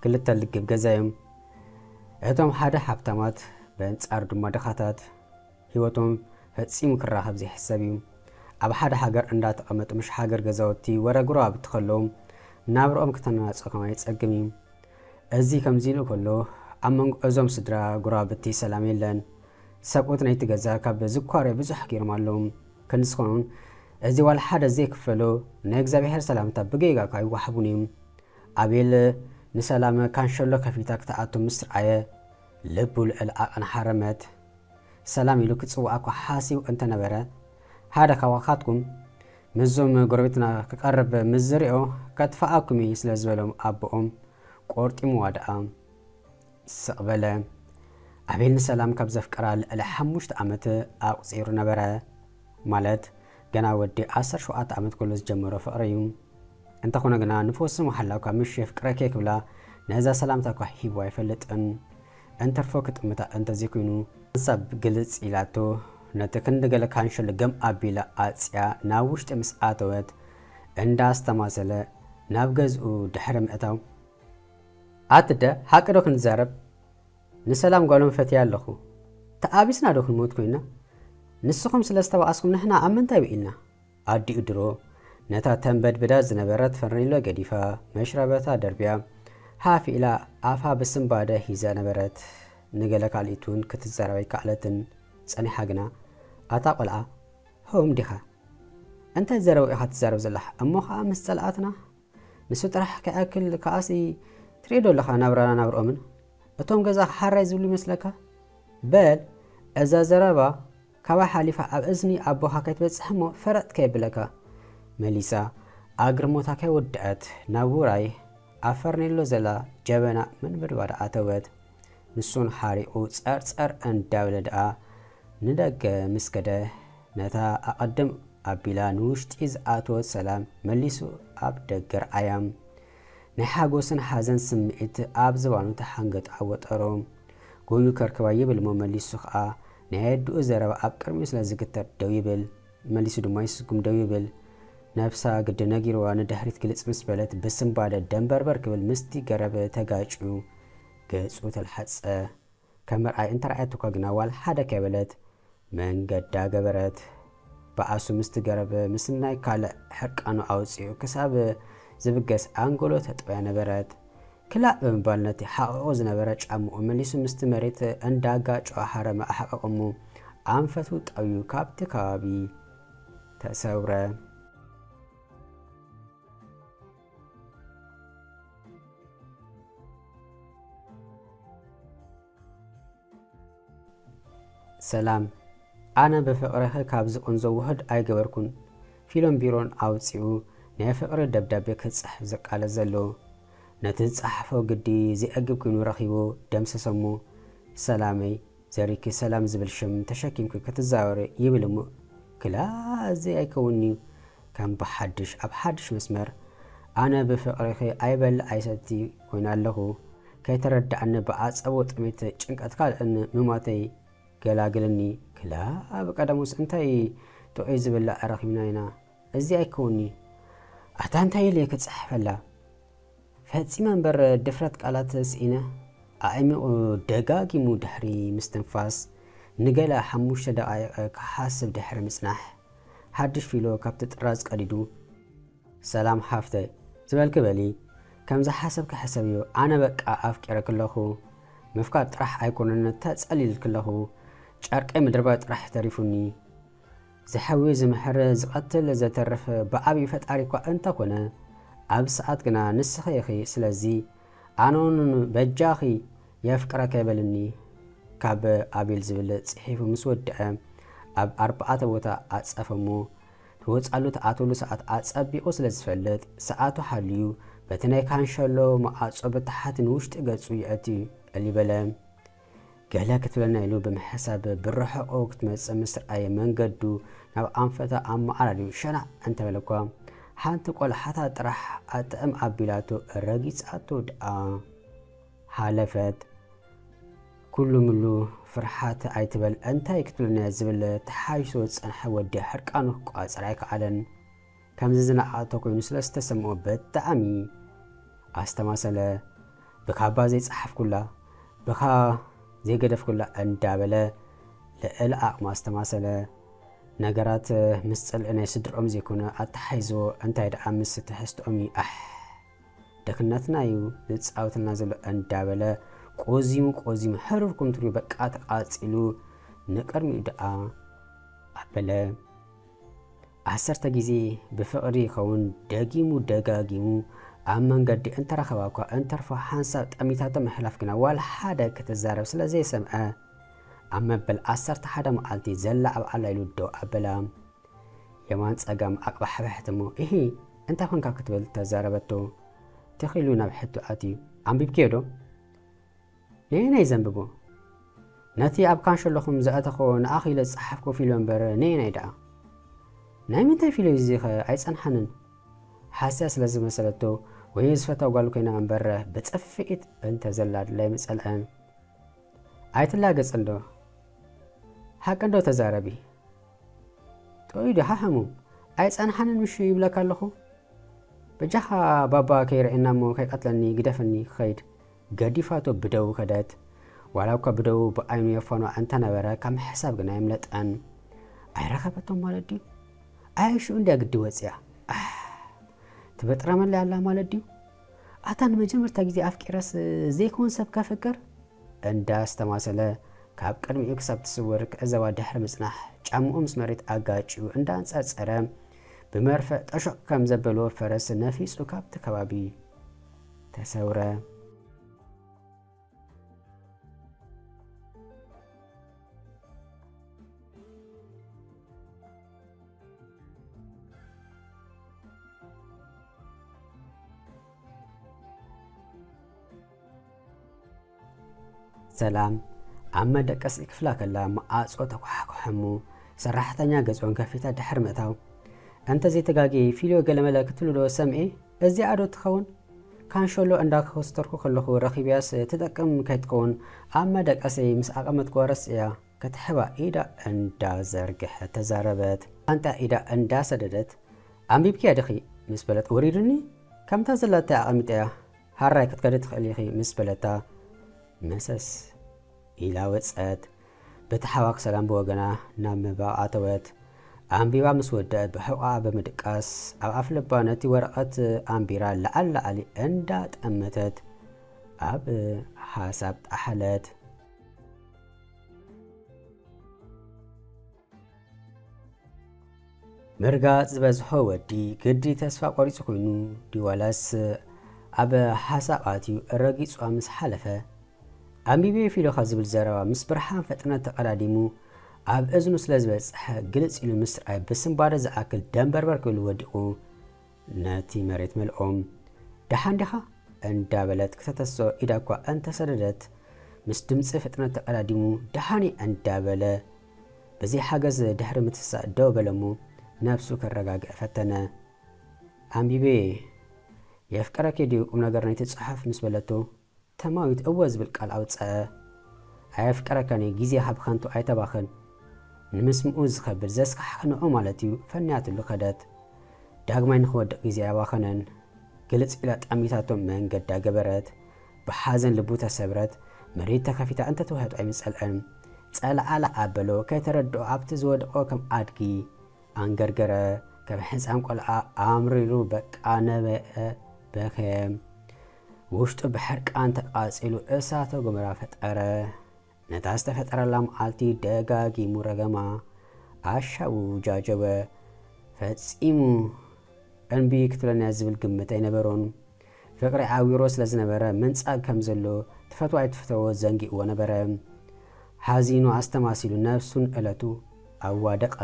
ክልተ ልግብ ገዛ እዮም። እቶም ሓደ ሃብታማት ብኣንጻር ድማ ድኻታት። ህይወቶም ፈጺሙ ክራኸብ ዘይሕሰብ እዩ። ኣብ ሓደ ሃገር እንዳተቐመጡ ምሽ ሃገር ገዛውቲ ወረ ጉራብቲ ከለዎም ናብርኦም ክተናጽኦ ከማይ ጸግም እዩ። እዚ ከምዚ ኢሉ ከሎ ኣብ መንጎ እዞም ስድራ ጉራብቲ ሰላም የለን። ሰብኡት ናይቲ ገዛ ካብ ዝኳረ ብዙሕ ገይሮም ኣለዉ። ክንስኾኑን እዚ ዋላ ሓደ ዘይክፈሎ ናይ እግዚኣብሔር ሰላምታ ብጌጋ ኣይዋሕቡን እዮም። ኣቤል ንሰላም ካንሸሎ ከፊታ ክትኣቱ ምስ ረኣየ ልቡ ልዕል ዓቐን ሓረመት። ሰላም ኢሉ ክጽውዓ እኳ ሓሲቡ እንተነበረ፣ ሓደ ካባኻትኩም ምስዞም ጎረቤትና ክቐርብ ምስ ዝሪኦ ከጥፍኣኩም እዩ ስለ ዝበሎም ኣቦኦም ቆርጢምዋ ደኣ ስቕ በለ። ኣቤል ንሰላም ካብ ዘፍቀራ ልዕሊ ሓሙሽተ ዓመት ኣቑጺሩ ነበረ። ማለት ገና ወዲ ዓሰርተ ሸውዓተ ዓመት ከሎ ዝጀመሮ ፍቕሪ እዩ። እንተኾነ ግና ንፈሱ መሓላው ካብ ምሽ የፍቅረኪ ክብላ ነዛ ሰላምታ እኳ ሂቡ ኣይፈልጥን። እንተርፎ ክጥምታ እንተዘይኮይኑ ሓንሳብ ግልጽ ኢላቶ ነቲ ክንዲ ገለ ካንሸሎ ገም ኣቢላ ኣጽያ ናብ ውሽጢ ምስ ኣተወት እንዳስተማሰለ ናብ ገዝኡ ድሕሪ ምእታው ኣትደ ሓቂ ዶ ክንዛረብ ንሰላም ጓሎም ፈትያ ኣለኹ። ተኣቢስና ዶ ክንሞት ኮይና? ንስኹም ስለ ዝተባኣስኩም ንሕና ኣብ ምንታይ ውዒልና? ኣዲኡ ድሮ ነታ ተንበድብዳ ዝነበረት ፈርኔሎ ገዲፋ መሽረበታ ደርብያ ሃፍ ኢላ ኣፋ ብስንባደ ሂዛ ነበረት። ንገለ ካልኢት እውን ክትዛረብ ኣይከኣለትን። ጸኒሓ ግና ኣታ ቆልዓ ሆም ዲኻ? እንታይ ዘረባ ኢኻ ትዛረብ ዘለኻ? እሞ ኸኣ ምስ ጸልኣትና ንሱ ጥራሕ ከይኣክል ከኣሲ ትሪኦ ዶ ኣለኻ ናብራና ናብርኦምን? እቶም ገዛ ሓራይ ዝብሉ ይመስለካ? በል እዛ ዘረባ ካባይ ሓሊፋ ኣብ እዝኒ ኣቦኻ ከይትበጽሕ እሞ ፈረጥ ከየብለካ። መሊሳ ኣግርሞታ ከይወደአት ናብ ውራይ ኣብ ፈርኔሎ ዘላ ጀበና መንበድባዳ ኣተወት። ንሱን ሓሪቑ ጸርጸር እንዳበለ ደኣ ንደገ ምስ ከደ ነታ ኣቐድም ኣቢላ ንውሽጢ ዝኣተወት ሰላም መሊሱ ኣብ ደገ ረኣያ። ናይ ሓጎስን ሓዘን ስምዒት ኣብ ዝባኑ ተሓንገጠ ኣወጠሮ። ጎዩ ከርክባ ይብል እሞ መሊሱ ኸኣ ናይ ኣድኡ ዘረባ ኣብ ቅድሚኡ ስለ ዝግተር ደው ይብል። መሊሱ ድማ ይስጉም ደው ይብል። ነብሳ ግዲ ነጊርዋ ንድሕሪት ግልጽ ምስ በለት ብስንባደ ደንበርበር ክብል ምስቲ ገረብ ተጋጭዩ ገጹ ተልሓጸ። ከም መርኣይ እንተረኣየት እኳ ግና ዋላ ሓደ ከይበለት መንገዳ ገበረት። ብኣሱ ምስቲ ገረብ ምስናይ ካልእ ሕርቃኑ ኣውጺኡ ክሳብ ዝብገስ ኣንጎሎ ተጥበያ ነበረት። ክላእ ብምባል ነቲ ሓቐቑ ዝነበረ ጫምኡ መሊሱ ምስቲ መሬት እንዳጋጨወ ሓረመ ኣሕቐቐ እሞ ኣንፈቱ ጠውዩ ካብቲ ከባቢ ተሰውረ። ሰላም፣ ኣነ ብፍቕርኺ ካብ ዝቕንዞ ውሑድ ኣይገበርኩን። ፊሎን ቢሮን ኣውጺኡ ናይ ፍቕሪ ደብዳቤ ክጽሕፍ ዝቃለስ ዘሎ። ነቲ ዝጸሓፎ ግዲ ዘይዕግብ ኮይኑ ረኺቡ ደምሰሰ እሞ፣ ሰላመይ፣ ዘሪኪ ሰላም ዝብል ሽም ተሸኪምኪ ክትዛወሪ ይብል እሞ፣ ክላ እዚ ኣይከውንን'ዩ። ከም ብሓድሽ ኣብ ሓድሽ መስመር፣ ኣነ ብፍቕርኺ ኣይበልዕ ኣይሰቲ ኮይነ ኣለኹ። ከይተረድኣኒ ብኣጸቦ ጥሜት ጭንቀት ካልእን ምማተይ ገላግልኒ። ክላ ብቀደሙስ እንታይ ጥዑይ ዝብላዕ ረኺብና ኢና። እዚ ኣይከውንን'ዩ። ኣታ እንታይ ኢለ ክጽሕፈላ? ፈጺመ እምበር ድፍረት ቃላት ስኢነ። ኣዕሚቑ ደጋጊሙ ድሕሪ ምስትንፋስ፣ ንገለ ሓሙሽተ ደቓይቕ ክሓስብ ድሕሪ ምጽናሕ፣ ሓድሽ ፊሎ ካብቲ ጥራዝ ቀዲዱ፣ ሰላም ሓፍተይ፣ ዝበልኪ በሊ፣ ከም ዝሓሰብኪ ሕሰብዮ፣ ኣነ በቃ ኣፍቂረኪ ኣለኹ። ምፍቃር ጥራሕ ኣይኮነን ተጸሊልኪ ኣለኹ። ጨርቀይ ምድርባይ ጥራሕ ተሪፉኒ። ዝሐዊ ዝምሕር ዝቐትል ዘተርፍ ብዓብዩ ፈጣሪ እኳ እንተኾነ፣ ኣብ ሰዓት ግና ንስኺ ኢኺ። ስለዚ ኣነውን በጃኺ የፍቅረኪ ኣይበልኒ። ካብ ኣቤል ዝብል ጽሒፉ ምስ ወድአ፣ ኣብ ኣርባዕተ ቦታ ኣጸፈ እሞ፣ ትወጻሉ ትኣትወሉ ሰዓት ኣጸቢቑ ስለ ዝፈልጥ፣ ሰዓቱ ሓልዩ በቲ ናይ ካንሸሎ መዓጾ ብታሕቲ ንውሽጢ ገጹ የእቲ። ዕል በለ። ገለ ክትብለና ኢሉ ብምሕሳብ ብርሕቑ ክትመጽእ ምስ ረኣየ መንገዱ ናብ ኣንፈታ ኣመዓራርዩ ሸናዕ እንተበለ እኳ ሓንቲ ቆልሓታ ጥራሕ ኣጥዕም ኣቢላቶ ረጊጻቶ ደኣ ሓለፈት። ኩሉ ምሉ ፍርሓት ኣይትበል፣ እንታይ ክትብለና እያ ዝብል ተሓይሾ ዝጸንሐ ወዲ ሕርቃኑ ክቋጽር ኣይከኣለን። ከምዚ ዝነኣቐቶ ኮይኑ ስለ ዝተሰምኦ ብጣዕሚ ኣስተማሰለ። ብካባ ዘይጸሓፍኩላ፣ ብኻ ዘይገደፍኩላ እንዳበለ ልዕሊ ዓቕማ ዝተማሰለ ነገራት ምስ ጽልኢ ናይ ስድርኦም ዘይኮነ ኣተሓሒዝዎ፣ እንታይ ደኣ ምስ ትሕዝትኦም እዩ። ኣሕ፣ ድኽነትና እዩ ዝጻወተልና ዘሎ እንዳበለ ቆዚሙ ቆዚሙ ሕሩር ኩምትሩ በቃ ተቓጺሉ ንቅድሚኡ ደኣ ኣበለ። ዓሰርተ ግዜ ብፍቕሪ ይኸውን ደጊሙ ደጋጊሙ ኣብ መንገዲ እንተረኸባ እኳ እንተርፎ ሓንሳብ ጠሚታቶ ምሕላፍ ግና ዋላ ሓደ ክትዛረብ ስለ ዘይሰምዐ ኣብ መበል ዓሰርተ ሓደ መዓልቲ ዘላዕባዓላ ኢሉ ደው ኣበላ። የማን ጸጋም ኣቕባሕብሐት እሞ፣ "እሂ፣ እንታይ ኾንካ?" ክትብል ተዛረበቶ። ትኽ ኢሉ ናብ ሕቶ ኣትዩ፣ "ኣንቢብክዮ ዶ?" "ነየናይ ዘንብቦ? ነቲ ኣብ ካንሸሎኹም ዘእተኾ ንኣኺ ኢለ ዝጸሓፍኮ ፊልዮ እምበር ነየናይ ደኣ?" ናይ ምንታይ ፊልዮ እዩ እዚኸ? ኣይጸንሓንን። ሓስያ ስለ ዝመሰለቶ፣ ወይ ዝፈትዋ ጓል ኮይና እምበር ብጽፍዒት እንተ ዘላ ድላ ኣይምጸልአን። "ኣይትላገጽ እንዶ፣ ሓቂ እንዶ ተዛረቢ?" "ጥዑይ ዶ ሓሓሙ? ኣይጸንሓንን ምሽ ይብለካ ኣለኹ? በጃኻ ባባ ከይርእየና እሞ ከይቀትለኒ ግደፈኒ ክኸይድ።" ገዲፋቶ ብደው ከደት። ዋላ እኳ ብደው ብዓይኑ የፋንዋ እንተነበረ፣ ካብ ምሕሳብ ግና የምለጠን። "ኣይረኸበቶም ማለት ድዩ? ኣይ ሽኡ እንድያ ግዲ ወጽያ? ኣሕ! ትበጥረመለይ ኣላ ማለት ድዩ? ኣታ ንመጀመርታ ግዜ ኣፍቂረስ ዘይከውን ሰብ ከፍቅር?" እንዳ ኣስተማሰለ ካብ ቅድሚኡ ክሳብ ትስወር ክዕዘባ ድሕሪ ምጽናሕ፣ ጫምኡ ምስ መሬት ኣጋጭዩ እንዳ ኣንጸርጸረ፣ ብመርፍእ ጠሾቕ ከም ዘበሎ ፈረስ ነፊጹ ካብቲ ከባቢ ተሰውረ። ሰላም ኣብ መደቀሲ ክፍላ ከላ መዓጾ ተኳሕኩሐ እሞ ሰራሕተኛ ገጾን ከፊታ ድሕሪ ምእታው፣ "እንተ ዘይተጋግየ ፊልዮ ገለመለ ክትብሉ ዶ ሰምኤ? እዚኣ ዶ ትኸውን? ካንሸሎ እንዳ ኮስተርኩ ከለኹ ረኺብያስ ትጠቅም ከይትኸውን ኣብ መደቀሰይ ምስ ኣቐመጥኩዋ ረስዕያ ክትሕባ ኢዳ እንዳ ዘርግሐት ተዛረበት። ኣንታ ኢዳ እንዳ ሰደደት፣ "ኣንቢብክያ ዲኺ?" ምስ በለት፣ "ወሪዱኒ፣ ከምታ ዘላታ ኣቐሚጠያ፣ ሃራይ ክትከዲ ትኽእሊ ኢኺ" ምስ በለታ፣ መሰስ ኢላ ወጸት። በቲ ሓዋክ ሰላም ብወገና ናብ ምባቕ ኣተወት። ኣንቢባ ምስ ወደአት ብሕቖኣ ብምድቃስ ኣብ ኣፍልባ ነቲ ወረቐት ኣንቢራ ላዕሊ ላዕሊ እንዳ ጠመተት ኣብ ሓሳብ ጠሓለት። ምርጋጽ ዝበዝሖ ወዲ ግዲ ተስፋ ቆሪጹ ኮይኑ ድዩ ዋላስ ኣብ ሓሳብ ኣትዩ ረጊጹዋ ምስ ሓለፈ፣ ኣንቢበዮ ፊሎኻ ዝብል ዘረባ ምስ ብርሃን ፍጥነት ተቐዳዲሙ ኣብ እዝኑ ስለ ዝበጽሐ፣ ግልጽ ኢሉ ምስራይ ብስንባደ ዝኣክል ደንበርበር ክብል ወዲቑ ነቲ መሬት መልኦም። "ደሓን ዲኻ?" እንዳበለት ክተተስኦ ኢዳ እኳ እንተሰደደት፣ ምስ ድምጺ ፍጥነት ተቐዳዲሙ፣ "ደሓን እየ" እንዳበለ ብዘይ ሓገዝ ድሕሪ ምትሳእ ደው በለ እሞ፣ ነብሱ ከረጋግእ ፈተነ። ኣንቢበ፣ "የፍቅረኪ ድዩ ቁም ነገር ናይቲ ጽሑፍ?" ምስ በለቶ፣ ተማዊት እወ ዝብል ቃል ኣውጸአ። "ኣየፍቅረካን እየ፣ ግዜኻ ብኸንቱ ኣይተባኽን። ንምስምኡ ዝኸብድ ዘስካሕክሕ ንዑ ማለት እዩ" ፈንያትሉ ከደት። ዳግማይ ንኽወድቕ ግዜ ኣባኸነን። ግልጽ ኢላ ጠሚታቶ መንገዳ ገበረት። ብሓዘን ልቡ ተሰብረት። መሬት ተኸፊታ እንተትውሕጦ ኣይምጸልአን። ጸልዓላ ኣበሎ ከይተረድኦ ኣብቲ ዝወደቖ ከም ኣድጊ ኣንገርገረ። ከም ሕጻን ቆልዓ ኣምሪሩ በቃ ነበአ በኸየ። ውሽጡ ብሕርቃን ተቓጺሉ እሳተ ጎመራ ፈጠረ። ነታ ዝተፈጠረላ መዓልቲ ደጋጊሙ ረገማ። ኣሻቡ ጃጀወ። ፈጺሙ እምቢ ክትብለኒ እያ ዝብል ግምት ኣይነበሮን። ፍቕሪ ዓዊሮ ስለ ዝነበረ ምንጻግ ከም ዘሎ ትፈትዎ ኣይትፍተዎ ዘንጊእዎ ነበረ። ሓዚኑ ኣስተማሲሉ ነብሱን ዕለቱ ኣዋደቐ።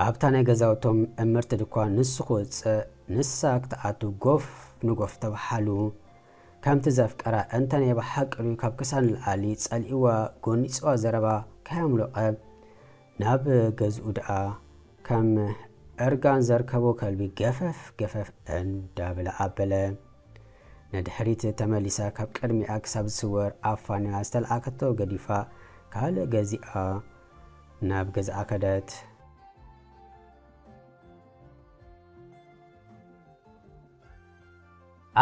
ኣብታ ናይ ገዛውቶም እምርቲ ድኳን ንሱ ክወጽእ ንሳ ክትኣቱ ጎፍ ንጎፍ ተባሓሉ። ከምቲ ዘፍቀራ እንተ ናይ ብሓቂ ድዩ ካብ ክሳድ ንላዕሊ ጸሊእዋ ጎኒጽዋ ዘረባ ከያምሎቐ ናብ ገዝኡ ደኣ ከም እርጋን ዘርከቦ ከልቢ ገፈፍ ገፈፍ እንዳበለ ኣበለ። ንድሕሪት ተመሊሳ ካብ ቅድሚኣ ክሳብ ዝስወር ኣፋንያ ዝተልኣከቶ ገዲፋ ካልእ ገዚኣ ናብ ገዝኣ ከደት።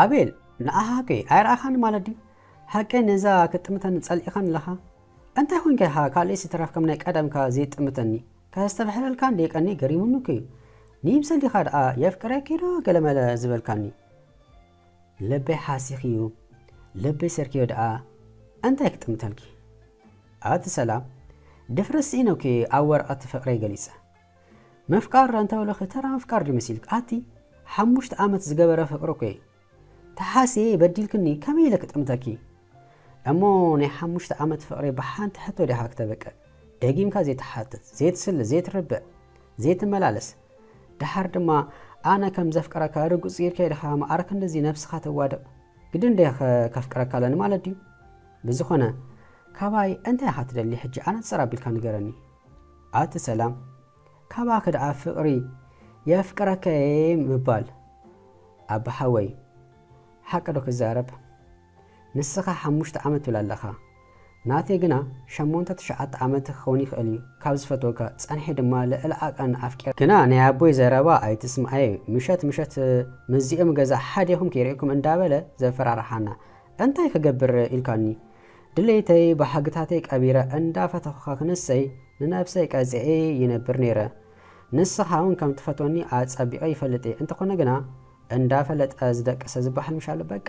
ኣቤል፣ ንኣኻ ከ ኣይረኣኻን ማለት ድዩ? ሓቀይ ነዛ ክትጥምተኒ ጸሊእኻን ኣለኻ? እንታይ ኮንካ ኢኻ ካልእሲ ተረፍ ከም ናይ ቀደምካ ዘይጥምተኒ? ከስተብሕለልካ እንደ ቀኒ ገሪሙኒ እኮ እዩ። ንይምሰል ዲኻ ደኣ የፍቅረኪ ዶ ገለመለ ዝበልካኒ? ልበይ ሓሲኽዩ፣ ልበይ ሰርክዮ ደኣ እንታይ ክጥምተልኪ? ኣቲ ሰላም፣ ድፍረት ስኢነኪ ኣብ ወረቐት ፍቕረይ ገሊጸ። ምፍቃር እንተበለኺ ተራ ምፍቃር ድዩ መሲልኪ? ኣቲ ሓሙሽተ ዓመት ዝገበረ ፍቕሪ እኮ እዩ። ተሓስየ በዲልክኒ ከመይ ኢለ ክጥምተኪ? እሞ ናይ ሓሙሽተ ዓመት ፍቕሪ ብሓንቲ ሕቶ ዲኻ ክተብቅዕ? ደጊምካ ዘይትሓትት፣ ዘይትስሊ፣ ዘይትርብዕ፣ ዘይትመላለስ። ደሓር ድማ ኣነ ከም ዘፍቅረካ ርጉጽ ጌርካ ዲኻ መዓረ ክንድዚ ነብስኻ ተዋድቕ? ግድን ድየ ከ-፣ ከፍቅረካ ኣለኒ ማለት ድዩ? ብዝኾነ ካባይ እንታይ ኢኻ ትደሊ ሕጂ ኣነጽር ኣቢልካ ንገረኒ። ኣቲ ሰላም፣ ካባኺ ደኣ ፍቕሪ የፍቅረካ'የ ምባል። ኣቦ ሓወይ፣ ሓቂ ዶ ክዛረብ? ንስኻ ሓሙሽተ ዓመት ትብል ኣለኻ። ናተይ ግና ሸሞንተ ትሽዓተ ዓመት ክኸውን ይኽእል እዩ ካብ ዝፈትወካ። ጸንሐ ድማ ልዕሊ ዓቐን ኣፍቂረ። ግና ናይ ኣቦይ ዘረባ ኣይትስምዓዮ። ምሸት ምሸት ምስዚኦም ገዛ ሓዲኹም ከይርእየኩም እንዳበለ ዘፈራርሓና። እንታይ ክገብር ኢልካኒ? ድሌተይ ብሓግታተይ ቀቢረ እንዳፈተኹኻ ክንሰይ ንነብሰይ ቀጺዐ ይነብር ነይረ። ንስኻ እውን ከም ትፈትወኒ ኣጸቢቐ ይፈልጥ እየ። እንተኾነ ግና እንዳፈለጠ ዝደቅሰ ዝበሃል ምሽ ኣሎ። በቃ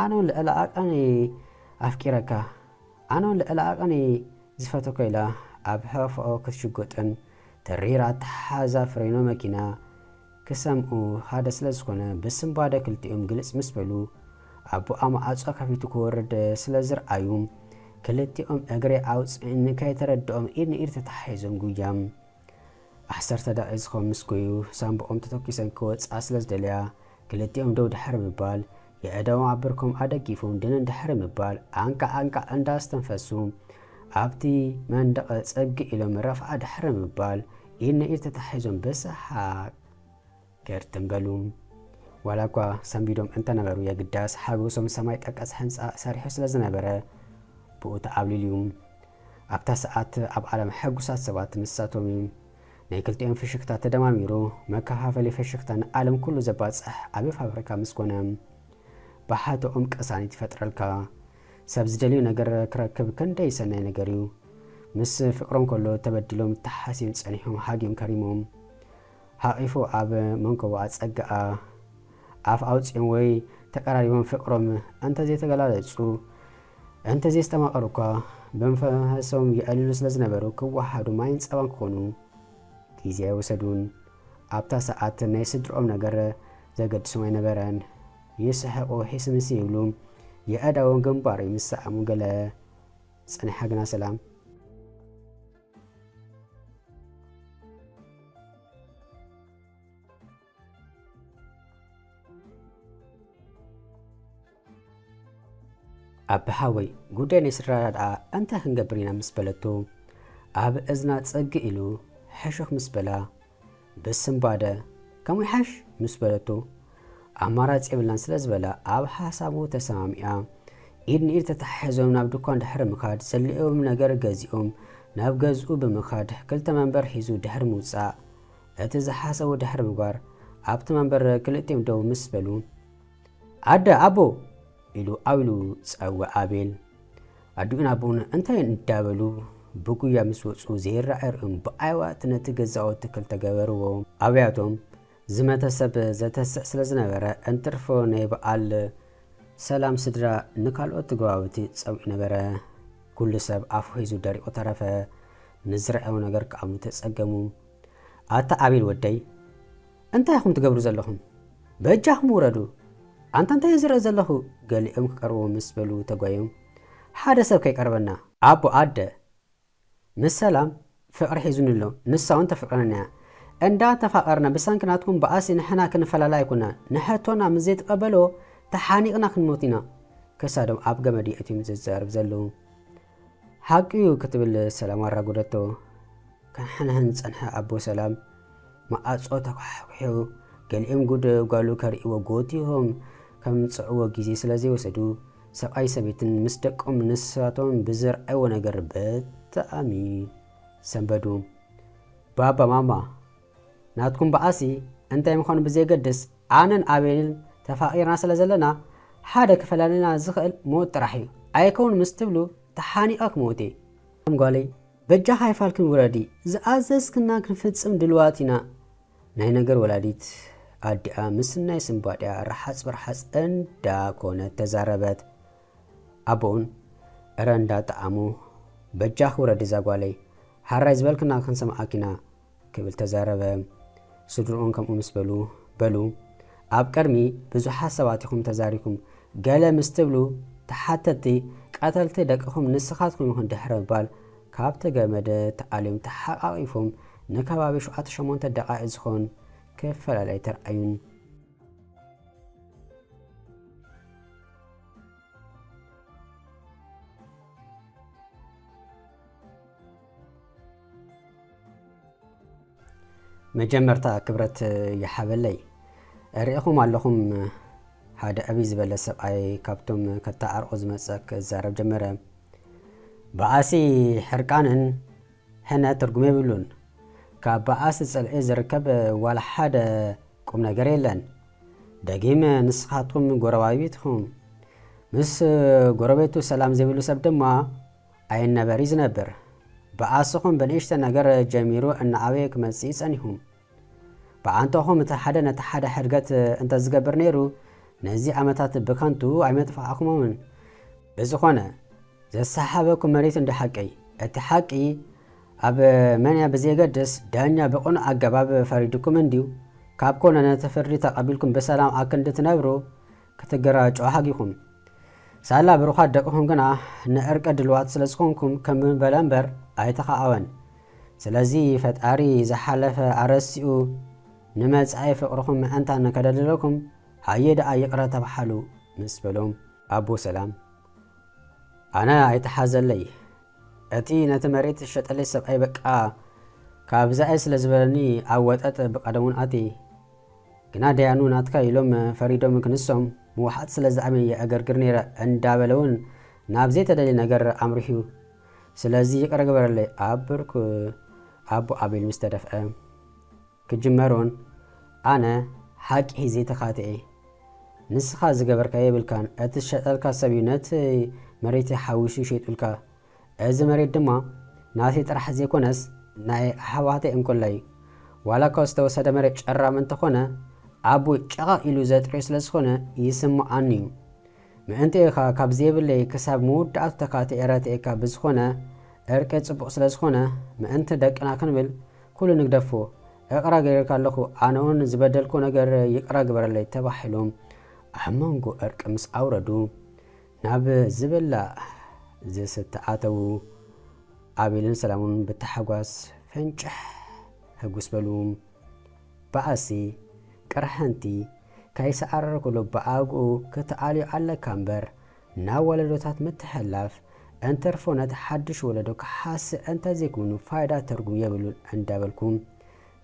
ኣነ እውን ልዕሊ ዓቐን ኣፍቂረካ። ኣነ እውን ልዕሊ ዓቐን ዝፈተኮ ኢላ ኣብ ሕቕፍኦ ክትሽጉጥን ተሪራ ኣተሓሕዛ ፍሬኖ መኪና ክሰምኡ ሓደ ስለ ዝኾነ ብስንባደ ክልቲኦም ግልጽ ምስ በሉ ኣቦኣ መዓጾ ከፊቱ ክወርድ ስለ ዝረኣዩ ክልቲኦም እግሪ ኣውጽእኒ ከይተረድኦም ኢድ ንኢድ ተተሓሒዞም ጉያ ዓሰርተ ደቒቕ ዝኸውን ምስ ጎዩ ሳንቡኦም ተተኲሰን ክወጽኣ ስለ ዝደለያ ክልቲኦም ደው ድሕሪ ምባል የእዳዎም ኣብ ብርኮም ኣደጊፎም ድንን ድሕሪ ምባል ኣንቃዕ ኣንቃዕ እንዳስተንፈሱ ኣብቲ መንደቕ ጽግ ኢሎም ረፍዓ ድሕሪ ምባል ኢድ ንኢድ ተታሒዞም ብሰሓቕ ገርትም በሉ። ዋላ እኳ ሰንቢዶም እንተነበሩ የግዳስ ሓጎሶም ሰማይ ጠቀስ ህንጻ ሰሪሑ ስለ ዝነበረ ብኡ ተዓብሊሉ እዩ። ኣብታ ሰዓት ኣብ ዓለም ሕጉሳት ሰባት ንሳቶም እዩ። ናይ ክልቲኦም ፍሽክታ ተደማሚሩ መከፋፈሊ ፍሽክታ ንዓለም ኩሉ ዘባጽሕ ዓቢ ፋብሪካ ምስ ኮነ ብሓተኦም ቅሳነት ይፈጥረልካ። ሰብ ዝደልዮ ነገር ክረክብ ክንደይ ሰናይ ነገር እዩ። ምስ ፍቕሮም ከሎ ተበዲሎም ተሓሲም ጸኒሖም ሃግዮም ከሪሞም ሓቒፉ ኣብ መንኮቦ ኣጸግኣ። ኣፍ ኣውጺኦም ወይ ተቀራሪቦም ፍቕሮም እንተዘይተገላለጹ እንተዘይስተማቐሩ እኳ ብመንፈሶም ይዕልሉ ስለ ዝነበሩ ክወሓዱ ማይን ጸባን ክኾኑ ግዜ ኣይወሰዱን። ኣብታ ሰዓት ናይ ስድርኦም ነገር ዘገድሶም ኣይነበረን። ይስሕቑ ሒስምስ ይብሉ። የእዳዎም ግንባሮም ይሰዓሙ ገለ ጸኒሓ ግና ሰላም። ኣቢ ሓወይ ጉዳይ ናይ ስድራና ደኣ እንታይ ክንገብር ኢና ምስ በለቶ ኣብ እዝና ጽግ ኢሉ ሕሹኽ ምስ በላ ብስንባደ ከምኡ ይሓሽ ምስ በለቶ ኣማራጺ የብልናን ስለ ዝበላ ኣብ ሓሳቡ ተሰማሚኣ ኢድ ንኢድ ተተሓሒዞም ናብ ድኳን ድሕሪ ምኻድ ዘድልዮም ነገር ገዚኦም ናብ ገዝኡ ብምኻድ ክልተ መንበር ሒዙ ድሕሪ ምውጻእ እቲ ዝሓሰቦ ድሕሪ ምግባር ኣብቲ መንበር ክልቲኦም ደው ምስ በሉ ኣደ ኣቦ ኢሉ ዓው ኢሉ ጸውዐ ኣቤል። ኣዲኡን ኣቦኡን እንታይ እንዳበሉ ብጉያ ምስ ወጹ ዘይረኣይ ርእዮም ብኣዕዋእቲ ነቲ ገዛውቲ ክልተ ገበርዎ። ኣብያቶም ዝመተ ሰብ ዘተስዕ ስለ ዝነበረ እንትርፎ ናይ በዓል ሰላም ስድራ ንካልኦት ጎረባብቲ ጸዊዑ ነበረ። ኩሉ ሰብ ኣፉ ሒዙ ደሪቑ ተረፈ። ንዝረኣዩ ነገር ክኣምኑ ተጸገሙ። ኣታ ኣቤል ወደይ እንታይ ኢኹም ትገብሩ ዘለኹም? በጃኹም ውረዱ። ኣንታ እንታይ ዝርኢ ዘለኹ? ገሊኦም ክቀርቡ ምስ በሉ ተጓዮም ሓደ ሰብ ከይቀርበና። ኣቦ ኣደ ምስ ሰላም ፍቕሪ ሒዙኒ ኣሎ። ንሳ እውን ተፍቅረና እያ። እንዳ ተፋቐርና ብሰንኪ ናትኩም ባእሲ ንሕና ክንፈላለ ኣይኮናን። ንሕቶና ምስ ዘይትቐበልዎ ተሓኒቕና ክንሞት ኢና። ክሳዶም ኣብ ገመድ የእትዮም ዘዛርብ ዘለዉ። ሓቂ እዩ ክትብል ሰላም ኣራጎደቶ። ከሕንሕን ዝጸንሐ ኣቦ ሰላም መዓጾ ተኳሕኲሑ ገሊኦም ጉድ ጓሉ ከርእይዎ ጎቲኾም ከምጽዕዎ ግዜ ስለ ዘይወሰዱ ሰብኣይ ሰበይትን ምስ ደቆም ንሳቶም ብዝረኣይዎ ነገር ብጣዕሚ ሰንበዱ። ባባ ማማ ናትኩም በኣሲ እንታይ ምዃኑ ብዘየገድስ ኣነን ኣቤልን ተፋቒርና ስለ ዘለና ሓደ ክፈላለና ዝኽእል ሞት ጥራሕ እዩ። ኣይከውን ምስ ትብሉ ተሓኒቐ ክመውት እየ። ከም ጓለይ በጃኻ ኣይፋልክን ውረዲ፣ ዝኣዘዝክና ክንፍጽም ድልዋት ኢና። ናይ ነገር ወላዲት ኣዲኣ ምስ ናይ ስምባዲኣ ረሓጽ በርሓጽ እንዳ ኮነት ተዛረበት። ኣቦኡን እረ እንዳ ጠዓሙ በጃኺ ውረዲ እዛ ጓለይ፣ ሓራይ ዝበልክና ክንሰምዓኪና ክብል ተዛረበ። ስድርኡን ከምኡ ምስ በሉ፣ በሉ ኣብ ቅድሚ ብዙሓት ሰባት ኢኹም ተዛሪኩም፣ ገለ ምስ ትብሉ ተሓተቲ ቀተልቲ ደቅኹም ንስኻትኩም ኢኹም ድሕሪ ምባል ካብቲ ገመድ ተኣልዮም ተሓቃቒፎም ንከባቢ ሸውዓተ ሸሞንተ ደቓይቕ ዝኾን ክፈላለይ ተረኣዩን። መጀመርታ ክብረት ይሓበለይ። ርኢኹም ኣለኹም፣ ሓደ ዕብይ ዝበለ ሰብኣይ ካብቶም ከተዓርቑ ዝመጸ ክዛረብ ጀመረ። በኣሲ ሕርቃንን ሕነ ትርጉም የብሉን። ካብ በኣሲ ጽልኢ ዝርከብ ዋላ ሓደ ቁም ነገር የለን። ደጊም ንስኻትኩም ጎረባቢት ኢኹም። ምስ ጎረቤቱ ሰላም ዘይብሉ ሰብ ድማ ኣይነበሪ ዝነብር። በኣስኹም ብንእሽተ ነገር ጀሚሩ እናዓበየ ክመጽእ ጸኒሑ። ብዓንተኹም እቲ ሓደ ነቲ ሓደ ሕድገት እንተዝገብር ነይሩ፣ ነዚ ዓመታት ብከንቱ ኣይመጥፋዕኩሞምን። ብዝኾነ፣ ዘሰሓበኩም መሬት እንዲ ሓቀይ። እቲ ሓቂ ኣብ መንያ ብዘየገድስ፣ ዳኛ ብቕኑዕ ኣገባብ ፈሪዱኩም እንድዩ። ካብ ኮነ ነቲ ፍርዲ ተቐቢልኩም ብሰላም ኣክንዲ ትነብሩ ክትገራጨው ሓጊኹም። ሳላ ብሩኻት ደቅኹም ግና ንዕርቂ ድልዋት ስለ ዝኾንኩም ከም በለ እምበር ኣይተኻዕወን። ስለዚ ፈጣሪ ዝሓለፈ ኣረሲኡ ንመጻኢ ፍቕርኹም ምዕንታን ከደልድለኩም ሃየ ደኣ ይቕረ ተባሓሉ ምስ በሎም ኣቦ ሰላም ኣነ ኣይተሓዘለይ። እቲ ነቲ መሬት ዝሸጠለይ ሰብኣይ በቃ ካብዛኤ ስለ ዝበለኒ ኣብ ወጠጥ ብቐደሙን ኣትየ። ግና ደያኑ ናትካ ኢሎም ፈሪዶም ክንሶም ምውሓጥ ስለ ዝኣምን የእገርግር ነይረ እንዳበለ እውን ናብ ዘይተደልየ ነገር ኣምሪሑ። ስለዚ ይቕረ ግበረለይ ኣብ ብርኩ ኣቦ ኣቤል ምስ ተደፍአ። ክጅመሮን ኣነ ሓቂ ሒዘ ተኻትኤ። ንስኻ ዝገበርካዮ የብልካን። እቲ ዝሸጠልካ ሰብ እዩ ነቲ መሬት ሓዊሱ ሸይጡልካ። እዚ መሬት ድማ ናተይ ጥራሕ ዘይኮነስ ናይ ኣሕዋተይ እንኮላይ እዩ። ዋላ እኳ ዝተወሰደ መሬት ጨራም እንተኾነ ኣቦይ ጨቐቕ ኢሉ ዘጥርዮ ስለ ዝኾነ ይስምዓኒ እዩ። ምእንቲ ኢኻ ካብ ዘይብለይ ክሳብ መወዳእቱ ተካትኤ ረትኤካ ብዝኾነ እርቂ ጽቡቕ ስለ ዝኾነ ምእንቲ ደቅና ክንብል ኩሉ ንግደፎ። እቕራ ገይረልካ ኣለኹ፣ ኣነ እውን ዝበደልኩ ነገር ይቕራ ግበረለይ ተባሂሎም ኣብ መንጎ እርቂ ምስ ኣውረዱ ናብ ዝብላዕ ዝስተ ኣተዉ። ኣቤልን ሰላሙን ብታሕጓስ ፈንጭሕ ህጉስ በሉ። በኣሲ ቅርሕንቲ ከይሰዓረረ ከሎ ብኣግኡ ክትኣልዮ ኣለካ እምበር ናብ ወለዶታት ምትሕልላፍ እንተርፎ ነቲ ሓድሽ ወለዶ ክሓስእ እንተዘይኮይኑ ፋይዳ ትርጉም የብሉን እንዳበልኩ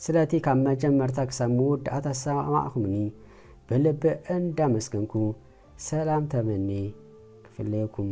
ስለቲ ካብ መጀመርታ ክሳብ መወዳእታ ዝሰማማዕኩምኒ ብልቢ እንዳመስገንኩ ሰላም ተመኒ ክፍለየኩም።